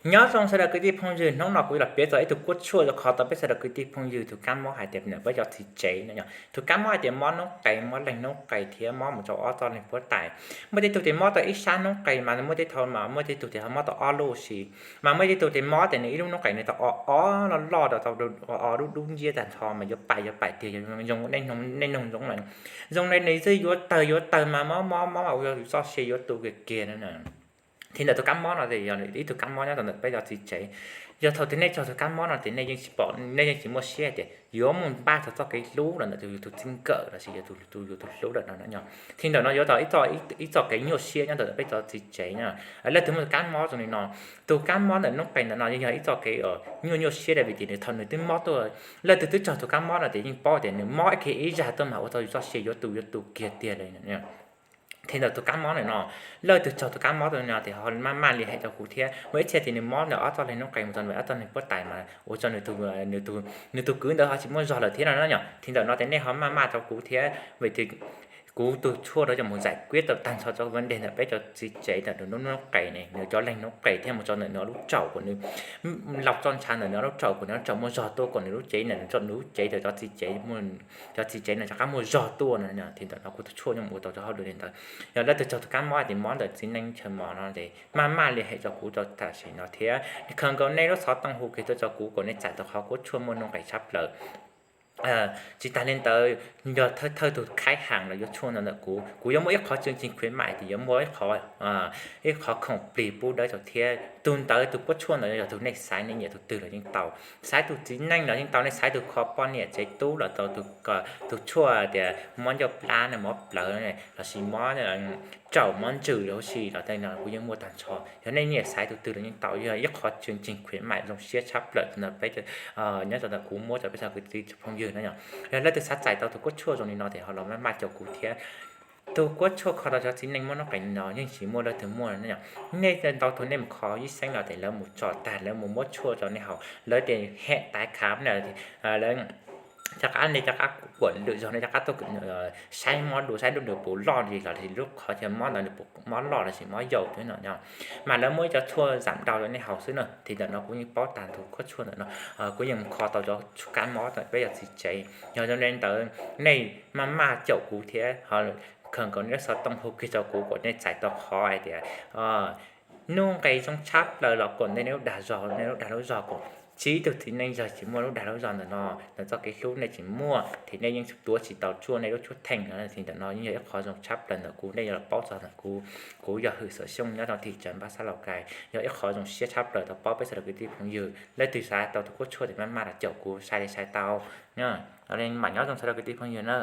Nyob zoo sawv daws kwv tij phooj ywg, hnub no kuv los piav txog ib tug kuab tshuaj los kho tau peb sawv daws kwv tij phooj ywg, tus kab mob hais tias peb cov txiv tsev no. Tus kab mob hais tias mob noob qes, mob leeg noob qes thiab mob mus rau ob txoj leeg puab tais. Muaj tej tug tias mob tau ib sab noob qes mas muaj tej thaum mas muaj tej tug tias ho mob tau ob lub si, mas muaj tej tug tias mob tias nws ib lub noob qes nws tau o o loj loj rau tau o dub dub nciab tag nrho mas yuav pais yuav pais tiag, zoo nej noog zoo na, zoo li nws twb yuav tawg yuav tawg mas mob mob mob mas ua rau yus txoj sia yuav tu kiag kiag no. Thiab ntawm tus kab mob no ces yog ib tug kab mob nyob rau ntawm peb cov txiv tsev. Yog thaum twg nej raug tus kab mob no ces nej yeej tsis pom, nej yeej tsis muaj siab tias yuav mus npaj txog txoj kev hlub los ntawm yus tus txij nkawm los sis yus tus hlub lawm no. Thiab ntawm no yuav tau ib txoj kev nyuaj siab nyob ntawm peb cov txiv tsev no. Leej twg muaj tus kab mob zoo li no, tus kab mob ntawm noob qes ntawm no yeej yog ib txoj kev nyuaj nyuaj siab vim tias nws thaum nws twb mob tuaj, leej twg twb raug tus kab mob no ces yeej paub tias nws mob ib kiag ib zag tuaj mas ua tau yus txoj sia yuav tu yuav tu kiag tiag li. Thiab ntawm tus kab mob ntawm no, leej twg raug tus kab mob ntawm no ces ho maj maj li hem rau kuv thiab. Muaj ib txhia ces nws mob ntawm ob txoj leeg noob qes mus txog ntawm ob txoj leeg puab tais mas ua rau nws tus kwv ntawd ho tsis muaj zog lawm thiab no no. Thiab ntawm no ces nej ho maj maj rau kuv thiab, vim tias kuv tus tshuaj rau coj mus zais kuib tau tag nrho cov vab deg ntawm peb cov txiv tsev ntawm nws noob qes ne, nws cov leeg noob qes thiab mus txog ntawm nws ob lub tsaum kom nws laus txoj ntshav ntawm nws ob lub tsaum kom nws ob lub tsaum muaj zog tuaj kom nws lub cev ntawm nws lub cev ntawm cov txiv cev, cov txiv cev ntawd rov qab muaj zog tuaj no. Thiab ntawm no kuv tus tshuaj nyob mus ua tau rau hauj lwm li ntawd. Yog leej twg raug tus kab mob tias mob ntawm txiv neej chaw mos no ces maj maj li hem rau kuv rau tam sim no thiab khaws nkaus nej lub xov tooj hu kiag tuaj rau kuv kom nej txais tau qhov kuab tshuaj muaj noob qes tshab plaws. Tsis tas li ntawd, yog thawj thawj tus khaib haam los yuav tshuaj ntawm kuv, kuv yuav muaj ib qhov tswv tsis khuv mais tias yuav muaj ib qhov, ib qhov khoom plig pub dawb rau thiab. Tus ntawd tus kuab tshuaj ntawd yog tus nej xaiv nej nyiam tus twg los yeej tau, xaiv tus txiv neej los yeej tau, nej xaiv tus kho poj niam tsev tub los tau, tus tshuaj tias mob ncauj plab ne, mob plawv los sis mob tsaum mob ntsws los sis los tej no kuv yeej muaj tag nrho. Yog nej nyiam xaiv tus twg los yeej tau, yog ib qhov tswv tsis khuv mais zoo siab tshab plaws ntawm peb, nyob rau ntawm kuv muab rau peb cov kwv tij phooj ywg no. Yog leej twg xav txais tau tus kuab tshuaj zoo li no ces ho los maj maj caum kuv thiab. Tus kuab tshuaj kho tau cov txiv neej mob noob qes no yeej tsis muaj leej twg muaj no. Nej ntau tus nej mus kho ib xeeb los ces lawv mus tso tag lawv mus muab tshuaj rau nej haus, lawv tias hem tais khav, lawv cov qab nej cov qab kuam lwm zaug nej cov qab tuaj saib mob dua saib lub nws puas loj li los sis lub qhov chaw mob ntawd nws puas mob loj los sis mob yaus thiab no. Mas lawv muab ib co tshuaj zam dau rau nej haus xwb na. Thiab ntawm no kuv yeej paub tag tus kuab tshuaj ntawm no, kuv yeej mus kho tau cov kab mob ntawm peb cov txiv tsev. Yog zoo li ntawd nej maj maj caum kuv thiab ho khaws nkaus nej lub xov tooj hu kiag rau kuv kom nej txais tau qhov hais tias noob qes zoo tshab plaws los kom nej lub dag zog, nej lub dag lub zog kom tsis ib tug txiv neej yog tsis muaj lub dag lub zog ntawm no, ntawm txoj kev hlub nej tsis muaj thiab nej yeej tuav tsis tau tshuaj, nej lub tshuaj theej no. Thiab ntawm no yeej yog ib qhov zoo tshab plaws ntawm kuv, nej yuav los paub txog ntawm kuv. Kuv yog Hwm Xawm Xyooj nyob rau thim tsav Npab Xab Laus Kais, yog ib qhov zoo siab tshab plaws tau paub peb sawv daws kwv tij phooj ywg. Leej twg xav tau tus kuab tshuaj ces maj maj los caum kuv sai li sai tau. Mam nyob zoo sawv daws kwv tij phooj ywg na.